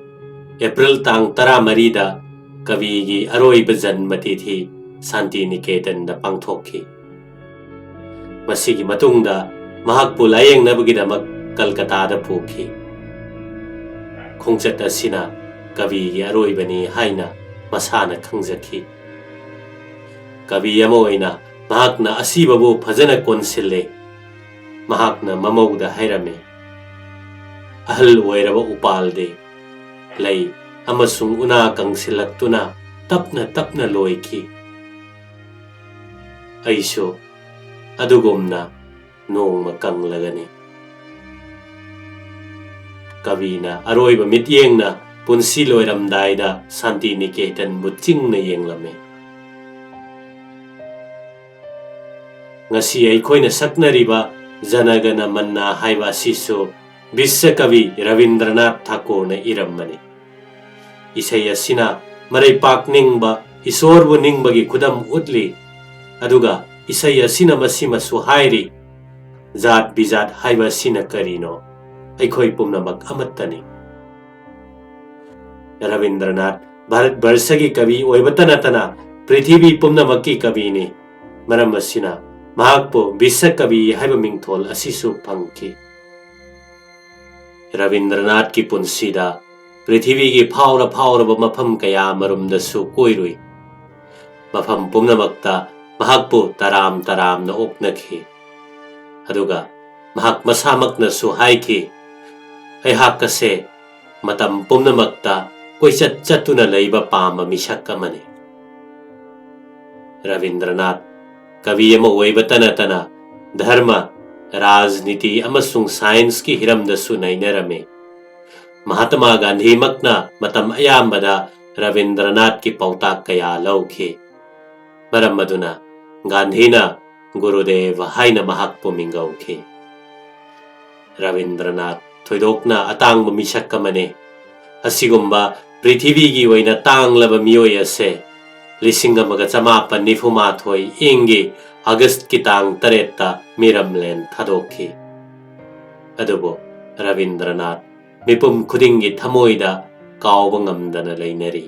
ꯑꯦꯄ꯭ꯔꯤꯜ ꯇꯥꯡ ꯇꯔꯥꯃꯔꯤꯗ ꯀꯕꯤꯒꯤ ꯑꯔꯣꯏꯕ ꯖꯟꯃ ꯇꯤꯊꯤ ꯁꯥꯟꯇꯤ ꯅꯤꯀꯦꯇꯟꯗ ꯄꯥꯡꯊꯣꯛꯈꯤ꯫ ꯃꯁꯤꯒꯤ ꯃꯇꯨꯡꯗ ꯃꯍꯥꯛꯄꯨ ꯂꯥꯌꯦꯡꯅꯕꯒꯤꯗꯃꯛ ꯀꯜꯀꯇꯥꯗ ꯄꯨꯈꯤ꯫ ꯈꯣꯡꯆꯠ ꯑꯁꯤꯅ ꯀꯕꯤꯒꯤ ꯑꯔꯣꯏꯕꯅꯤ ꯍꯥꯏꯅ ꯃꯁꯥꯅ ꯈꯪꯖꯈꯤ꯫ ꯀꯕꯤ ꯑꯃ ꯑꯣꯏꯅ ꯃꯍꯥꯛꯅ ꯑꯁꯤꯕꯕꯨ ꯐꯖꯅ ꯀꯣꯟꯁꯤꯜꯂꯦ꯫ ꯃꯍꯥꯛꯅ ꯃꯃꯧꯗ ꯍꯥꯏꯔꯝꯃꯤ, "ꯑꯍꯜ ꯑꯣꯏꯔꯕ ꯎꯄꯥꯜꯗꯤ ꯂꯩ ꯑꯃꯁꯨꯡ ꯎꯅꯥ ꯀꯪꯁꯤꯜꯂꯛꯇꯨꯅ ꯇꯞꯅ ꯇꯞꯅ ꯂꯣꯏꯈꯤ꯫ ꯑꯩꯁꯨ ꯑꯗꯨꯒꯨꯝꯅ ꯅꯣꯡꯃ ꯀꯪꯂꯒꯅꯤ꯫" ꯀꯕꯤꯅ ꯑꯔꯣꯏꯕ ꯃꯤꯠꯌꯦꯡꯅ ꯄꯨꯟꯁꯤ ꯂꯣꯏꯔꯝꯗꯥꯏꯗ ꯁꯥꯟꯇꯤ ꯅꯤꯀꯦꯇꯟꯕꯨ ꯆꯤꯡꯅ ꯌꯦꯡꯂꯝꯃꯤ꯫ ꯉꯁꯤ ꯑꯩꯈꯣꯏꯅ ꯁꯛꯅꯔꯤꯕ ꯖꯅꯒꯅ ꯃꯟꯅ ꯍꯥꯏꯕ ꯑꯁꯤꯁꯨ ꯕꯤꯁ꯭ꯋ ꯀꯕꯤ ꯔꯕꯤꯟꯗ꯭ꯔꯅꯥꯊ ꯊꯥꯀꯨꯔꯅ ꯏꯔꯝꯕꯅꯤ꯫ ꯏꯁꯩ ꯑꯁꯤꯅ ꯃꯔꯩꯄꯥꯛ ꯅꯤꯡꯕ, ꯏꯁꯣꯔꯕꯨ ꯅꯤꯡꯕꯒꯤ ꯈꯨꯗꯝ ꯎꯠꯂꯤ꯫ ꯑꯗꯨꯒ ꯏꯁꯩ ꯑꯁꯤꯅ ꯃꯁꯤꯃꯁꯨ ꯍꯥꯏꯔꯤ, ꯖꯥꯠ ꯕꯤꯖꯥꯠ ꯍꯥꯏꯕ ꯑꯁꯤꯅ ꯀꯔꯤꯅꯣ? ꯑꯩꯈꯣꯏ ꯄꯨꯝꯅꯃꯛ ꯑꯃꯠꯇꯅꯤ꯫ ꯔꯕꯤꯟꯗ꯭ꯔꯅꯥꯊ ꯚꯥꯔꯠ ꯕꯔꯁꯒꯤ ꯀꯕꯤ ꯑꯣꯏꯕꯇ ꯅꯠꯇꯅ ꯄ꯭ꯔꯤꯊꯤꯕꯤ ꯄꯨꯝꯅꯃꯛꯀꯤ ꯀꯕꯤꯅꯤ꯫ ꯃꯔꯝ ꯑꯁꯤꯅ ꯃꯍꯥꯛꯄꯨ ꯕꯤꯁ꯭ꯋ ꯀꯕꯤ ꯍꯥꯏꯕ ꯃꯤꯡꯊꯣꯜ ꯑꯁꯤꯁꯨ ꯐꯪꯈꯤ꯫ ꯔꯕꯤꯟꯗ꯭ꯔꯅꯥꯊꯀꯤ ꯄꯨꯟꯁꯤꯗ ꯄ꯭ꯔꯤꯊꯤꯕꯤꯒꯤ ꯐꯥꯎꯔ ꯐꯥꯎꯔꯕ ꯃꯐꯝ ꯀꯌꯥ ꯃꯔꯨꯝꯗꯁꯨ ꯀꯣꯏꯔꯨꯏ꯫ ꯃꯐꯝ ꯄꯨꯝꯅꯃꯛꯇ ꯃꯍꯥꯛꯄꯨ ꯇꯔꯥꯝ ꯇꯔꯥꯝꯅ ꯑꯣꯛꯅꯈꯤ꯫ ꯑꯗꯨꯒ ꯃꯍꯥꯛ ꯃꯁꯥꯃꯛꯅꯁꯨ ꯍꯥꯏꯈꯤ, "ꯑꯩꯍꯥꯛ ꯑꯁꯦ ꯃꯇꯝ ꯄꯨꯝꯅꯃꯛꯇ ꯀꯣꯏꯆꯠ ꯆꯠꯇꯨꯅ ꯂꯩꯕ ꯄꯥꯝꯕ ꯃꯤꯁꯛ ꯑꯃꯅꯤ"꯫ ꯔꯕꯤꯟꯗ꯭ꯔꯅꯥꯊ ꯀꯕꯤ ꯑꯃ ꯑꯣꯏꯕꯇ ꯅꯠꯇꯅ ꯙꯔꯃ, ꯔꯥꯖꯅꯤꯇꯤ ꯑꯃꯁꯨꯡ ꯁꯥꯏꯟꯁꯀꯤ ꯍꯤꯔꯝꯗꯁꯨ ꯅꯩꯅꯔꯝꯃꯤ꯫ ꯃꯍꯥꯇꯃꯥ ꯒꯥꯟꯙꯤꯃꯛꯅ ꯃꯇꯝ ꯑꯌꯥꯝꯕꯗ ꯔꯕꯤꯟꯗ꯭ꯔꯅꯥꯊꯀꯤ ꯄꯥꯎꯇꯥꯛ ꯀꯌꯥ ꯂꯧꯈꯤ꯫ ꯃꯔꯝ ꯑꯗꯨꯅ ꯒꯥꯟꯙꯤꯅ ꯒꯨꯔꯨꯗꯦꯕ ꯍꯥꯏꯅ ꯃꯍꯥꯛꯄꯨ ꯃꯤꯡꯒꯧꯈꯤ꯫ ꯔꯕꯤꯟꯗ꯭ꯔꯅꯥꯊ ꯊꯣꯏꯗꯣꯛꯅ ꯑꯇꯥꯡꯕ ꯃꯤꯁꯛ ꯑꯃꯅꯤ꯫ ꯑꯁꯤꯒꯨꯝꯕ ꯄ꯭ꯔꯤꯊꯤꯕꯤꯒꯤ ꯑꯣꯏꯅ ꯇꯥꯡꯂꯕ ꯃꯤꯑꯣꯏ ꯑꯁꯦ ꯂꯤꯁꯤꯡ ꯑꯃꯒ ꯆꯃꯥꯄꯟ ꯅꯤꯐꯨ ꯃꯥꯊꯣꯏ ꯏꯪꯒꯤ ꯑꯥꯒꯁꯠꯀꯤ ꯇꯥꯡ ꯇꯔꯦꯠꯇ ꯃꯤꯔꯝꯂꯦꯟ ꯊꯥꯗꯣꯛꯈꯤ꯫ ꯑꯗꯨꯕꯨ ꯔꯕꯤꯟꯗ꯭ꯔꯅꯥꯊ ꯃꯤꯄꯨꯝ ꯈꯨꯗꯤꯡꯒꯤ ꯊꯃꯣꯏꯗ ꯀꯥꯎꯕ ꯉꯝꯗꯅ ꯂꯩꯅꯔꯤ꯫